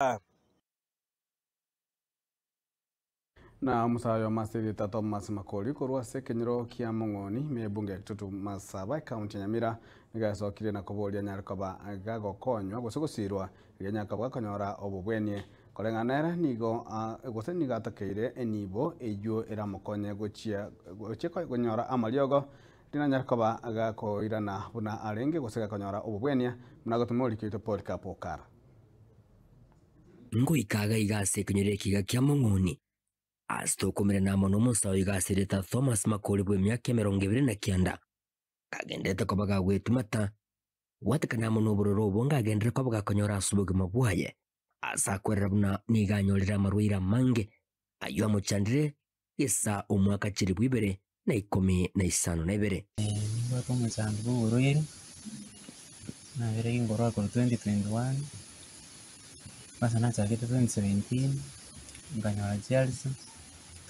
Na omosae oyomo ase erieta Thomas Makori korwa ase ekenyoro kia Mong'oni ime y'ebunge ya Kitutu Masaba ekaunti ya Nyamira nigo asokirie na koboria anyare koba gagokonywa gose gosirwa erio anyare koba gakonyora obobwenie. Koreng'ana nere nigo gose nigo atakeire enibo eyio eramokonye gochia gochia konyora amariogo riria nanyare koba gakoirana buna arenge gose gakonyora obobwenia buna agotoma orikio oito Polycarp Okara. Ngoika iga iga ase ekenyoro ekiga kia Mong'oni, ase tokomerana amo nomonsa oyo iga ase erieta Thomas Makori bw'emiaka 29, kagenderete koba gagwetumata, gwatekana amo nobororo obo ngagenderere koba gakonyora ase obogima bwaye, ase akwerera buna nigo anyorire amarwaire amange ayio amochandire gesa omwaka 2012. Nimbwate omochando bwa oborwaire, nabere nkorwa korwa 2021, ase nachagete 2017, nkanyora chialisa,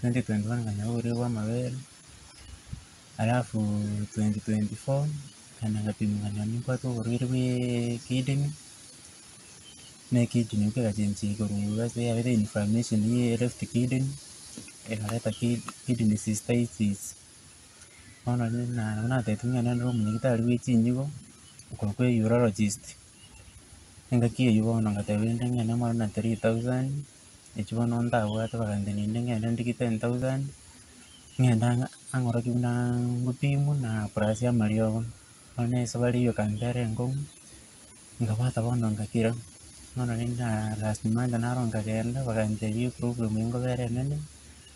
2021 nkanyora oborwaire bwa amabere, alafu 2024, nkagenda ngapimwa nkanyora nimbwate oborwaire bwa ekidney, na ekidney kegachenchia korwa ase yabete inflammation ya left kidney, ekareta kidney cystitis. Bono rende nabo natebiwe ng'a nende omonyagitari bwe chinyigo, okorokwa urologist, engaki eywo bono ngateba rende ng'ende more na 3000, echio bono ntabwate bagantebia ninde ng'ende ndigie 10000, ng'ende ang'e ang'orokie buna ngopimwa na plus amariogo, bono esabari eywo ekambera enkong'u, nkabwata bono ngakira, bono rende na last month naro nkagenda bagantebia eproblem nkobera enene,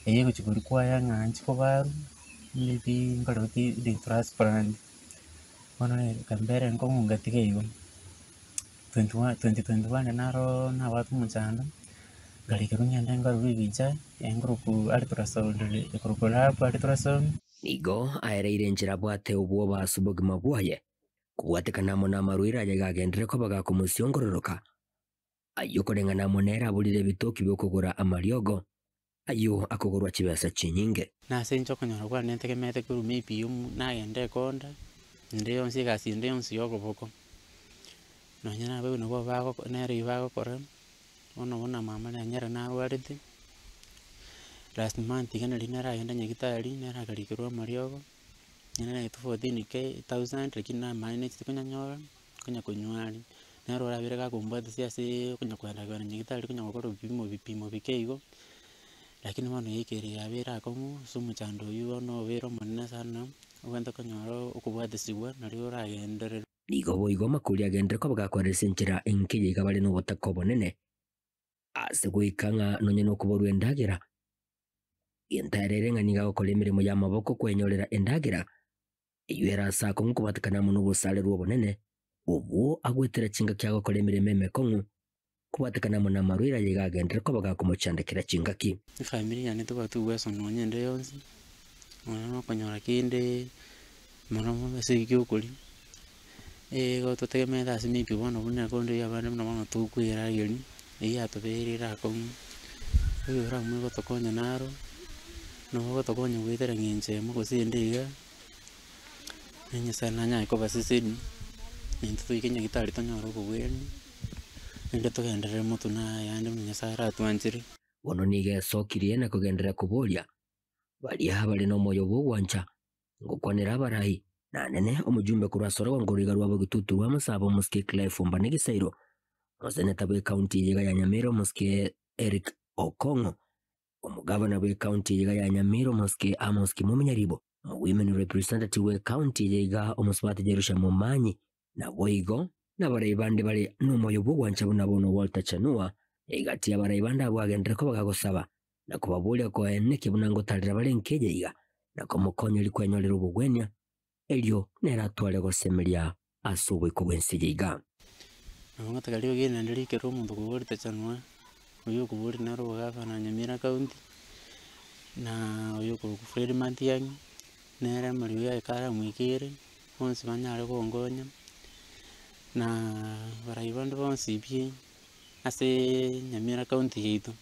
eywo egochi ko require ng'a nchi kobarwa. Maybe nkorora ki transplant, bono ekambera enkong'u ngatiga igo. 21 2021 naro nabwate omochando, nkarikerwa ng'ende nkorerwe ebicha, enkorokwa ultrasound ekorokwa lab ultrasound. Nigo aereire enchera abwate obwoba ase obogima bwaye, kobwatekana amo namarwaire aye gagenderere koba gakomosiongororoka, ayio koreng'ana amo nere aborire ebitoki bi'okogora amariogo, ayio akogorwa chibesa chinyinge. Nase inche okonyora kwane ntegemete korwa maybe omo nagenda ekonda, ende yonsi egasi ende yonsi ya okoboko, nonye na abaibori nabo bagoko nere eywo bagokora, bono buna mama nanyare narwarete, last month iga nari naragenda nyagetari, nere akarikerwa amariogo, nere naetwe 14K thousand lakini namaene nachete konyanyora. Konya konywa are, nere orabere gakombwatisia aseee okonya kogenda kogenda nyagetari konya gokora ebipimo bipimo bike igo, lakini bono yaikire yabeire akong'u ase omochando oywo bono obeire omonene sana, obwenerete konyora okobwatisiwa nario oragenderere. Nigo boigo amakori agenderere koba gakoeresia enchera enke yaiga bare nobotaka obonene, ase goika ng'a nonya nokoborwa endagera. Gento ere ng'a nigo agokora emeremo y'amaboko kwenyorera endagera, Eyio ere ase akong'u kobatekana amo nobosarerwa obonene, obwo agwetera chingaki agokora emeremo emekong'u, kobatekana amo namarwaire aye iga agenderere koba gakomochandekera chingaki. Efamiri yane tobwati uweso nonye ende yonsi, nonya na okonyora kende mono mono ase egiokoria, igo totegemeete ase maybe bono buna ekonde ya abande buna bono tokoerageria, eyio yatobeire ere akong'u, oyo oramanye gotokonya naro, nabo ogotokonya goetera eng'encho eyemo gose ende iga. Na Nyasae nanyare kobasesenia, na intwe toike nyagetari tonyore obogwenia, naende togenderere motwe na ayande buna Nyasae aratwanchere. Bono nigo esokirie na kogenderera koboria baria bare nomoyo bw'ogwancha, ngokwanera abarai, na nene omojumbe korwa ase orogongo rw'iga rwa Bogitutu rwa Masaba omosike Clive Ombane Gisairo, omoseneta bw'ecounty eye iga ya Nyamira omosike Eric Okong'o, Omogavana bw'ecounty eye iga ya Nyamira omosike Amos Kimomi Nyaribo, Omowomen Representative bw'ecounty eye iga omosubati Jerusha Momanyi, naboigo nabarai bande bare nomoyo bw'ogwancha buna bono Walter Chanua, egati y'abarai bande abwo agenderere koba gagosaba na kobaboria koeneki buna ngotarera bare enka eye iga na komokonya rikwenyorera obogwenia, erio nere atware gosemeria ase oboiko bw'ense eye iga. Nabo ngotaka riogi eri naende rikerwe omonto okoboria tachanwa, oywo okoboria nere obogavana Nyamira county, na oyo okorokwa Fred Matiang'i, nere amariogi aye karamoikere, bonsi banyare gonkonya, na abarai bande bonsi pi aseeee Nyamira county yaito.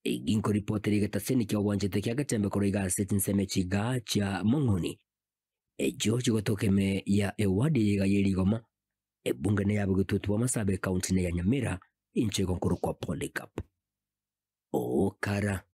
Egi nkoripotera egetaseni ki'obwanchete kia Getembe korwa iga ase chinsemo chiga chia Mong'oni, echio chigotoka ime ya ewadi eye iga ye rigoma, ebunge neya Bogetutu bw'Amasabe ekaunti neya Nyamira. Inche igo nkorokwa Polycarp Okara.